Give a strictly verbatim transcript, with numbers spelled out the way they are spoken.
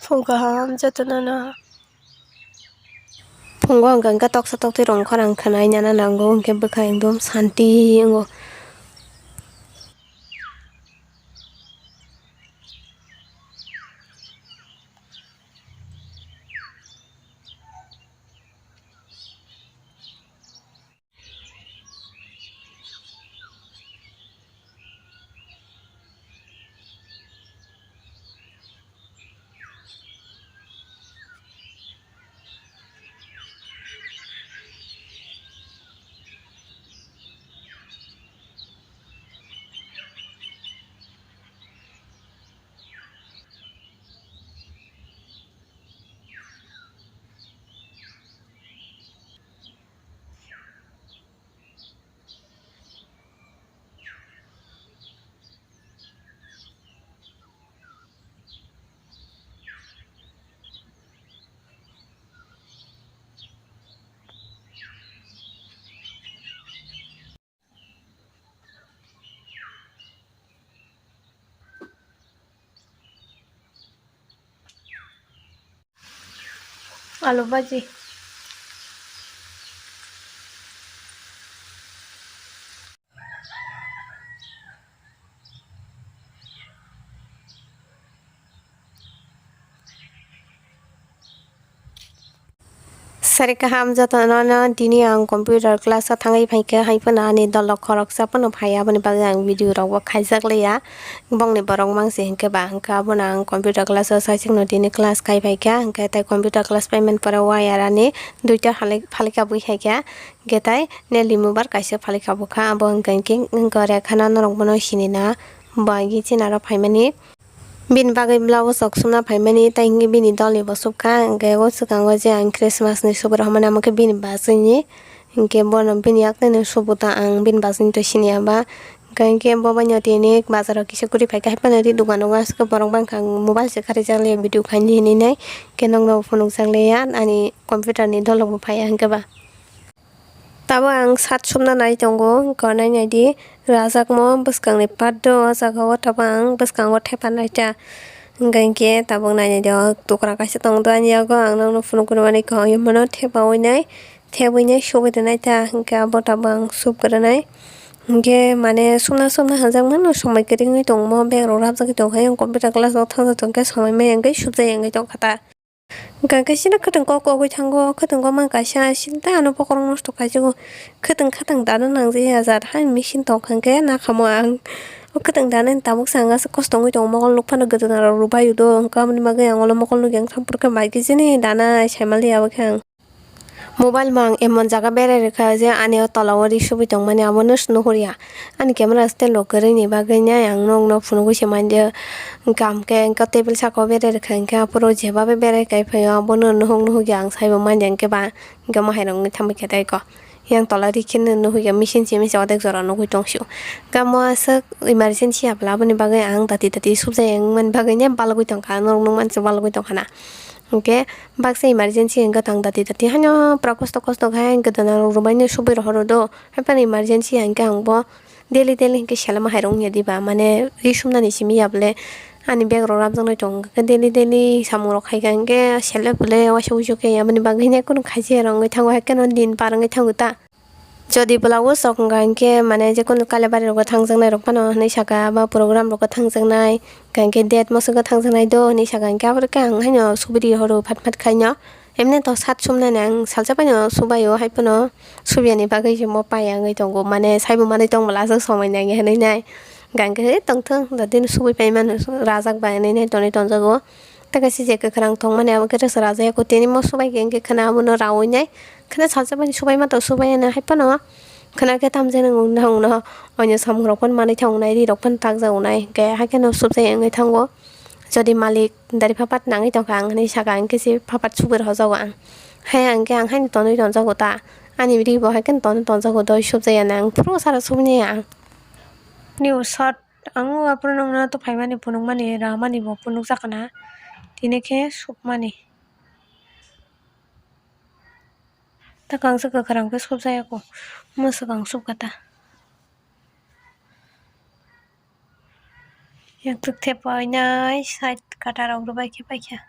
Phung kaham jotono no. Phungo hwnkha hwnkhe toksa tokti rong khorang khwnai nana nango, hwnkhe bwkha ekdom santi wngo. Alu bhaji. Sari kaham jotono no, tini ang computer class o thangwi phaikha, hai phano ani dolo khoroksa phano phai, aboni bagwi ang video rok bo khaijak liya. Bongni borok mangsi hinkhe ba, hinkhe abono ang computer class o saichikno tini class khai phaikha, hinkhe tai computer class paiman pore wire ani duita phalik-, phalikha bui khaikha, hinkhe tai neli mobile kaisa phalikha bukha, abo hinkhe hinkhe hinkhe Rekha no norok bono sinina bo agi chinaro phaimani. Bini bagwi blouse rok sumna phaimani, tei hinkhe bini dolni bo subkha, hinkhe o swkango je ang Christmas ni subrok hwnmani, amo khe bini bachwini, hinkhe bono bini yaktwino subu ta ang bini bachwini to siniya ba, hinkhe bo baino tini bazaro kisa guri phaikha, hai phano ri dukano aswk borok bangkha, ang mobile se kharijak liya video khaini hinwi nai, hinkhe nokno phunukjak liya ani computer ni dolok bo phaiya hinkhe ba. Tabuk ang shirt sumna nai tongo, wngkha nai nai di, rajakmo bwskangni part do, o jaga o tabuk ang bwskango thepa nai ta, wngkha hinkhe tabuk nai nai di, o tukra kaisa tongo do ani yago, ang nokno phunuk rwmani kaham mano, thepaui nai, thebui nai, subui rwnai ta, hinkhe abo tabuk ang sub rwnai, hinkhe mane sumna sumna hinjak mano, somoi kwrwngwi tongmo, bag rok rapjagwi tongkha, computer class o thangsa tongkhe somoi maya wngwi subjaya wngwi tongkha ta. Hwnkha khe chini kwthwng kok kogwi thango, kwthwng kok mang kaisa, chini tei ano bokhorok nosto khaijago. Kwthwng khatang dana nangjaya jat, hai machine tongkha hwnkhe nakhamo ang. O kwthwng danani tabuk se ang aswk kosto wngwi tongo, mokol nuk phano gwdwna rok rwbaio do, hwnkhe aboni bagwi ang olo mokol nukya wngkha, phuru khe bai khe chini dana saimaliya abo khe ang. Mobile mang emon jaga berai rwkha je ani o tola o ri subui tongmani abono nuhurya. Ani camera stand rok kwrwini bagwi nai ang nokno phunugwi se manya. Hwnkha hwnkhe table saka o berai rwkha hwnkhe aphuru jeba bai berai kai phaio abono nuhuk nuhukya ang saibo manya hwnkhe ba hwnkhe mwhairok wngwi thangbai khe tei ko. Yang tola ri kheno nuhukya machine simi se odek jora nugwi tongsio. Hwnkhe amo aswk emergency ya bwla aboni bagwi ang dati dati subjaya wngmani bagwi nai balgwi tongkha norok nukmansuk balgwi tongkha na. Hwnkhe baksa emergency hwnkhe tang dati dati haino pura kosto kosto khe gwdwna rok rwbaino subui rohoro do. Haiphano emergency hwnkhe ang bo daily daily hwnkhe selama hai rok wngya diba, mane ri sumnani simi ya bole ani bag rok rapjaknai tongo, hwnkhe daily daily samung rok khaikha hwnkhe sele bole waisa wuisu khe aboni bagwi hwnkhe kunu khaisi hai rok wngwi thango, haikheno din par wngwi thango ta. Jodi blouse rok wngkha hinkhe, mane, jekunu Kaliabari rogo thangjaknai rok phano hinwi saka, ba program rogo thangjaknai, hinkhe date mwswgo thangjaknai do hinwi saka, hinkhe aphuru khe ang haino subidi horo phat phat khaino. Emne to sat sumnani ang salsa phano subaio, hai phano subiyani bagwi se mo paya wngwi tongo, mane, saibo manwi tongmala aswk somoi nangya hinwi nai. Hinkhe tongthung, dotino subui paimano rajak bai hinwi nai tonwi tonjago. Tei kaisa je kwkhwrang tongmani abo khe rwsa rajaya kho, tini mo subai khe hinkhe khwna abono raui nai. Khwna salsa bai subai ma to subai ya nai hai phano. Khwna khe tamjani wngna wngno oino samung rok phano manwi thango nai, ri rok phano takjak nai. Hinkhe hai kheno subjaya wngwi thango. Jodi malik dari phapat nangwi tongkha ang hinwi saka hinkhe se phapat subui rw hojago ang. Hai hinkhe ang haino tonwi tonjago ta. Ani ri bo hai kheno tonwi tonjago doi subjaya nai ang phuru sara subui nai ang. New shirt. Ang o aphuru nokno to phaimani phunukmani ramani bo phunukjak khna, tini khe sukmani. Tei kangsa kwkhwrang khe subjaya kho, mwswk ang subkha ta. Yaktuk thepaui nai side kata rok rwbai khe paikha.